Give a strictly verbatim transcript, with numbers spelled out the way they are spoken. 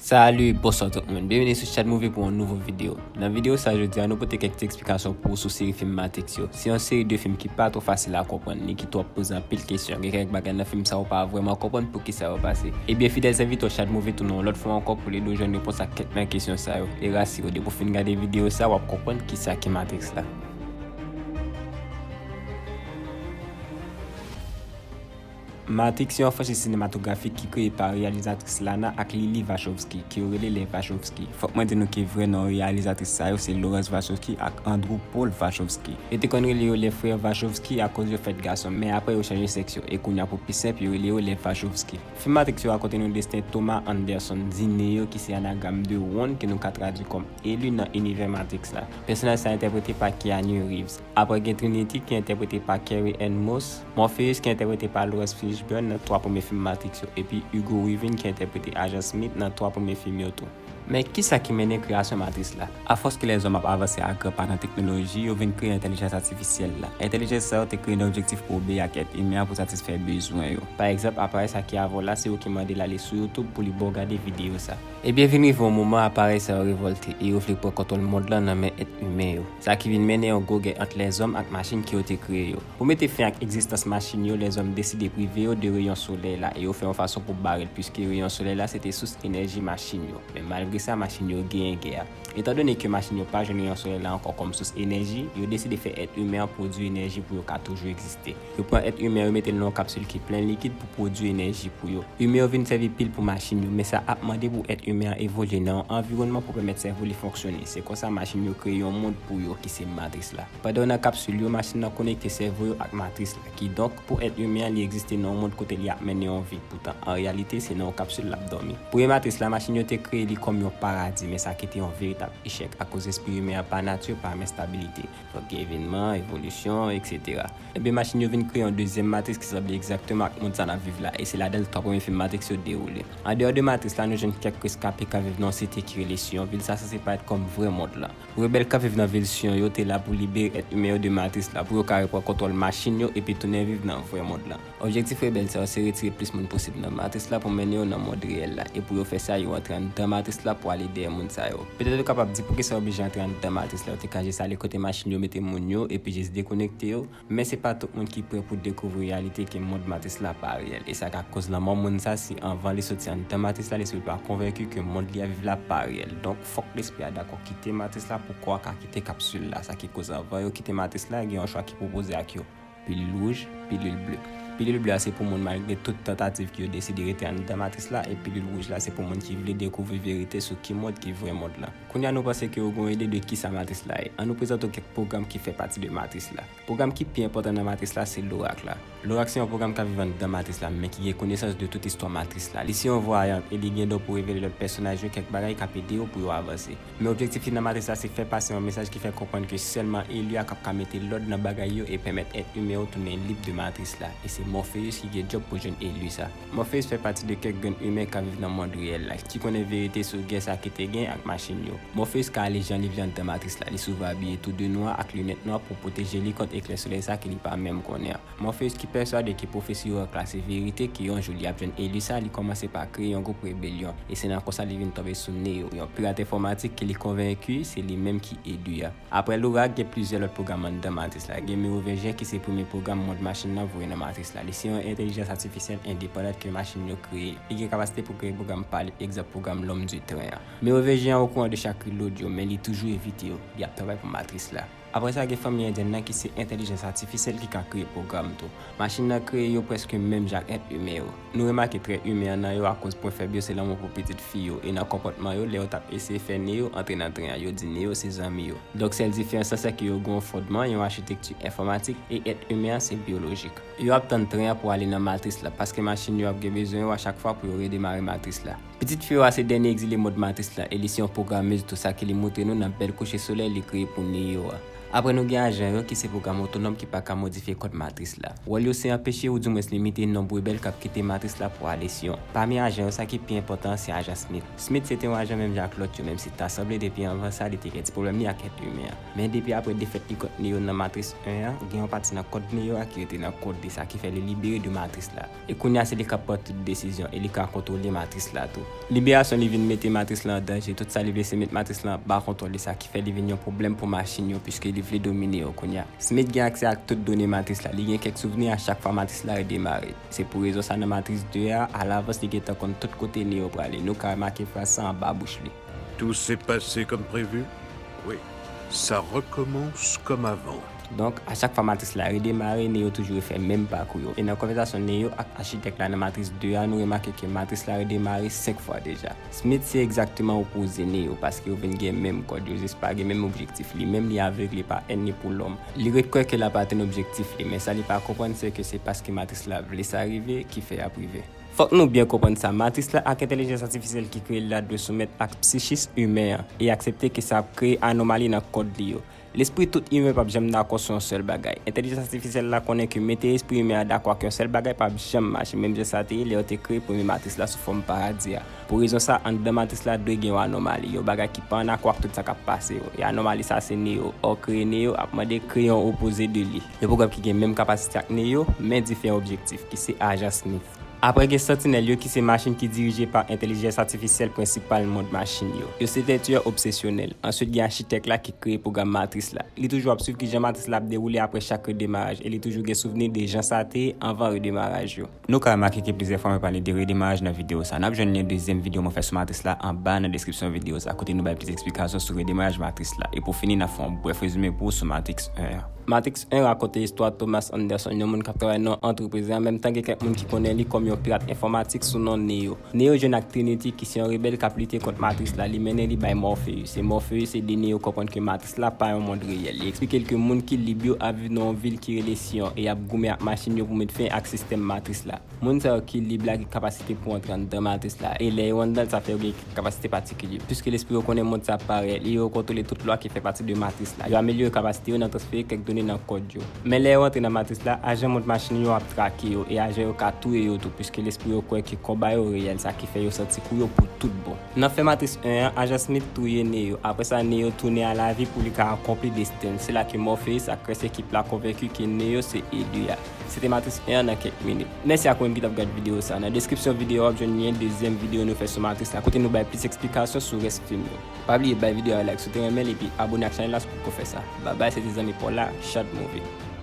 Salut, bonswa tout moun. Byenvini sou Chat Movie pou yon nouvo videyo. Nan videyo sa jodi a, nou pote kèk ti eksplikasyon pou ou sou seri fim Matrix yo. Se yon seri de fim ki pa twò fasil a konprann, ni ki twò poze anpil kesyon. Gen kèk bagay nan fim sa ou pa vrèman konprann poukisa yo pase. Ebyen, fidèl sèvitè Chat Movie tounen yon lòt fwa ankò pou l ede w jwenn repons a kèk nan kesyon sa yo. E rasire w, depi w fin gade videyo sa, w ap konprann kisa ki Matrix la. Matrix se yon franchiz sinematografik ki kreye pa reyalizatris Lana ak Lily Wachowski, ke yo rele lè Wachowski. Fòk mwen di nou ke vrè non reyalizatris sa yo se Lawrence Wachowski ak Andrew Paul Wachowski. Yo te konn rele yo lè frè Wachowski akoz yo fèt gason, men apre yo chanje sèks yo, e kounye a pou pi senp, yo rele yo lè Wachowski. Fim Matrix yo rakonte nou desten Thomas Anderson, di Neo, ki se anagram de One, ke nou ka tradui kòm eli nan inivè Matrix la. Pèsonaj sa entèprete pa Keanu Reeves. Apre gen Trinity ki entèprete pa Carrie-Anne Moss, Morpheus ki entèprete pa Laurence Fishburne nan twa premye fim Matrix yo, epi Hugo Weaving ki entèprete Ajan Smith nan twa premye fim yo tou. Men kisa ki mennen kreyasyon Matrix la? Afòs ke lèzòm ap avanse a gran pa nan teknoloji, yo vin kreye entèlijans atifisyèl la. Entèlijans sa yo te kreye nan objektif pou obeyi ak èt imen an pou satisfè bezwen yo. Pa egzanp, aparèy sa ki avè w la, se yo ki mande l ale sou YouTube pou li ba w gade videyo sa. Ebyen, vin rive yon moman, aparèy sa yo revòlte e yo vle pran kontwòl mond lan nan men èt imen yo. Sa ki vin mennen yon gwo gè ant lèzòm ak machin ke yo te kreye yo. Pou mete fen ak egzistans machin yo, lèzòm deside prive yo de reyon solèy la e yo fè yon fason pou bare l, piske reyon solèy la se te sous enèji machin yo. Men malgre sa, machin yo genyen gè a. Etandone ke machin yo pa jwenn reyon solèy la ankò kòm sous enèji, yo deside fè èt imen an pwodui enèji pou yo ka toujou egziste. Yo pran èt imen an, yo mete l nan yon kapsil ki plen likid pou pwodui enèji pou yo. Imen yo vin sèvi pil pou machin yo, men sa ap mande pou èt imen an evolye nan yon anviwònman pou pèmèt sèvo li fonksyone. Se konsa machin yo kreye yon mond pou yo ki se matris la. Pandan yo nan kapsil yo, machin nan konekte sèvo yo ak matris la. Kidonk, pou èt imen an, li egziste nan yon mond kote li ap mennen yon vi. Poutan, an reyalite, se nan yon kapsil l ap dòmi. Premye matris la, machin yo te kreye li kòm yon paradi, men sa ki te yon veritab echèk akoz espri imen an pa nati pa renmen estabilite. Fòk gen evènman, evolisyon, etsetera. Ebyen, machin yo vin kreye yon dezyèm matris ki sanble egzakteman ak mond sa n ap viv la, e se ladan l twa premye fim Matrix yo dewoule. Andeyò de matris la, nou jwenn kèk reskape k ap viv nan yon site ki rele Sion. Vil sa sanse parèt kòm vrè mond lan. Rebèl k ap viv nan vil Sion yo te la pou libere èt imen yo de matris la, pou yo ka reprann kontwòl machin yo epi tounen viv nan vrè mond lan. Objektif rebèl sa yo se retire plis moun posib nan matris la pou mennen yo nan mond reyèl la, e pou yo fè sa, yo antre anndan matris la pou ale dèyè moun sa yo. Petèt ou kapab di, poukisa yo oblije antre anndan matris la? Yo te ka jis ale kote machin yo mete moun yo epi jis dekonekte yo, men se pa tout moun ki prè pou dekouvri reyalite ke mond matris la pa reyèl, e sa ka koz lanmò moun sa si anvan li soti anndan matris la, lespri l pa konvenki ke mond li ap viv la pa reyèl. Donk, fòk lespri a dakò kite matris la pou kò a ka kite kapsil la. Sa ki koz anvan yo kite matris la, gen yon chwa ki pwopoze ak yo. Pilil wouj, pilil ble. Pilil ble a se pou moun malgre tout tantativ ki yo deside rete anndan matris la, e pilil wouj la se pou moun ki vle dekouvri verite sou ki mond ki vrè mond lan. Kounye a nou panse ke yo gen yon ide de kisa matris la ye. Ann nou prezante w kèk pwogram ki fè pati de matris la. Pwogram ki pi enpòtan nan matris la se lorak la. Lorak se yon pwogram k ap viv anndan matris la, men ki gen konesans de tout istwa matris la. Li se yon vwayant e li gen don pou revele lòt pèsonaj yo kèk bagay k ap ede yo pou yo avanse. Men objektif li nan matris la se fè pase yon mesaj ki fè konprann ke sèlman eli a k ap ka mete lòd nan bagay yo e pèmèt èt imen yo tounen lib de matris la. E se Morpheus ki gen djòb pou jwenn eli sa. Morpheus fè pati de kèk grenn imen k ap viv nan mond reyèl la, ki konnen verite sou gè sa ki te gen ak machin yo. Morpheus ka ale jan li vle anndan matris la. Li souvan abiye tou de nwa ak linèt nwa pou pwoteje li kont eklè solèy sa ke li pa menm konnen an. Morpheus ki pèswade ke pwofesi lorak la se verite, ke yon jou li ap jwenn eli sa, li kòmanse pa kreye yon gwoup rebelyon, e se nan konsa li vin tonbe sou Neo, yon pirat enfòmatik ke li konvenki se li menm ki eli a. Apre lorak, gen plizyè lòt pwogram anndan matris la. Gen Mewovenjyen ki se premye pwogram mond machin nan voye nan matris la. Li se yon entèlijans atifisyèl endepandan ke machin yo kreye. Li gen kapasite pou kreye pwogram pa li, egzanp pwogram L'Homme du Train an. Mewovenjyen an okouran de chak reload yo, men li toujou evite yo. Li ap travay pou matris la. Apre sa, gen fanmi endyèn nan ki se entèlijans atifisyèl ki ka kreye pwogram tou. Machin nan kreye yo prèske menm jan ak èt imen yo. Nou remake trè imen an nan yo akoz pwen fèb yo se lanmou pou pitit fi yo, e nan konpòtman yo, lè yo t ap eseye fè Neo antre nan tren an, yo di Neo se zanmi yo. Donk, sèl diferans lan se ke yo gen yon fondman, yon achitekti enfòmatik, e èt imen an se byolojik. Yo ap tann tren an pou ale nan matris la, paske machin yo ap gen bezwen yo a chak fwa pou yo redemare matris la. Pitit fi yo a se dènye egzile mond matris la, e li se yon pwogramez tou, sa ke li montre nou nan bèl kouche solèy li kreye pou Neo a. Apre nou gen ajan yo ki se pwogram otonòm ki pa ka modifye kòd matris la. Wòl yo se anpeche oudimwens limite nonb rebèl k ap kite matris la pou ale Siyon. Pami ajan yo, sa ki pi enpòtan an se ajan Smith. Smith se te yon ajan menm jan ak lòt yo, menm si ta sanble depi anvan sa li te gen ti pwoblèm li ak èt imen an. Men depi apre defèt li kont Neo nan Matris en an, gen yon pati nan kòd Neo a ki rete nan kòd li, sa ki fè li libere de matris la. E kounye a se li k ap pran tout desizyon e li ka kontwole matris la tou. Liberasyon li vin mete matris la an danje, tout sa li vle se met matris la anba kontwòl li, sa ki fè li vin yon pwoblèm pou machin yo, piske li vle domine yo kounye a. Smith gen aksè ak tout done matris la, li gen kèk souvni a chak fwa matris la redemare. Se pou rezon sa nan Matris de a, alavans li gentan konn tout kote Neo prale. Nou ka remake fraz sa anba bouch li. Tout s'est passé comme prévu ? Oui. Ça recommence comme avant. Donk, a chak fwa matris la redemare, Neo toujou refè menm pakou yo. E nan konvèsasyon Neo ak achitèk la nan Matris de a, nou remake ke matris la redemare senk fwa deja. Smith se egzakteman opoze Neo, paske yo vin gen menm kòd, yo jis pa gen menm objektif. Li menm li avegle pa èn ni pou lòm. Li ret kwè ke l ap atenn objektif li, men sa li pa konprann se ke se paske matris la vle sa rive ki fè y ap rive. Fòk nou byen konprann sa, matris la ak entèlijans atifisyèl ki kreye l la dwe soumèt ak psichis imen an e aksepte ke sa ap kreye anomali nan kòd li yo. Lespri tout imen p ap janm dakò sou yon sèl bagay. Entèlijans atifisyèl la konnen ke mete espri imen an dakò ak yon sèl bagay p ap janm mache, menm jan sa te ye lè yo te kreye premye matris la sou fòm paradi a. Pou rezon sa, anndan matris la dwe gen yon anomali, yon bagay ki pa ann akò ak tout sa k ap pase yo. E anomali sa se Neo. Ò, kreye Neo ap mande kreye yon opoze de li. Yon pwogram ki gen menm kapasite ak Neo, men diferan objektif, ki se ajan Smith. Apre gen Santinèl yo ki se machin ki dirije pa entèlijans atifisyèl prensipal mond machin yo. Yo se tètiyè obsesyonèl. Answit gen achitèk la ki kreye pwogram matris la. Li toujou ap swiv kijan matris la ap dewoule apre chak redemaraj e li toujou gen souvni de jan sa te ye anvan redemaraj yo. Nou ka remake ke plizyè fwa mwen pale de redemaraj nan videyo sa. N ap jwenn lyen dezyèm videyo mwen fè sou matris la anba nan deskripsyon videyo sa, kote nou bay plis eksplikasyon sou redemaraj matris la. E pou fini, n ap fè yon brèf rezime pou ou sou Matris en an. Matris en rakonte istwa Thomas Anderson, yon moun k ap travay nan yon antrepriz e an menm tan gen kèk moun ki konnen li kòm yon pirat enfòmatik sou non Neo. Neo jwenn ak Trinity ki se yon rebèl k ap lite kont matris la, li mennen li bay Morpheus. E Morpheus ede Neo konprann ke matris la pa yon mond reyèl. Li eksplike l ke moun ki lib yo ap viv nan yon vil ki rele Siyon e y ap goumen ak machin yo pou met fen ak sistèm matris la. Moun sa yo ki lib la gen kapasite pou antre anndan matris la, e lè yo anndan l, sa fè yo gen kapasite patikilye. Piske lespri yo konnen mond sa pa reyèl, e yo kontwole tout lwa ki fè pati de matris la. Yo amelyore kapasite yo nan transfere kèk done nan kòd yo. Men lè yo antre nan matris la, ajan mond machin yo ap trake yo, e ajan yo ka touye yo tou, piske lespri yo kwè ke konba yo reyèl, sa ki fè yo santi kou yo pou tout bon. Nan fen Matris en an, ajan Smith touye Neo. Apre sa, Neo tounen a lavi pou li ka akonpli desten l. Se la ke Morpheus ak rès ekip la konvenki ke Neo se Ede a. Se te Matris en an nan kèk minit. Mèsi ak ou menm ki t ap gad videyo sa. Nan deskripsyon videyo a, w ap jwenn lyen dezyèm videyo nou fè sou Matris la, kote nou bay plis eksplikasyon sou rès fim yo. Pa bliye bay videyo a like si w te renmen l epi abone ak chanèl la si w potko fè sa. Babay, se te zanmi pa w la, Shadmovie.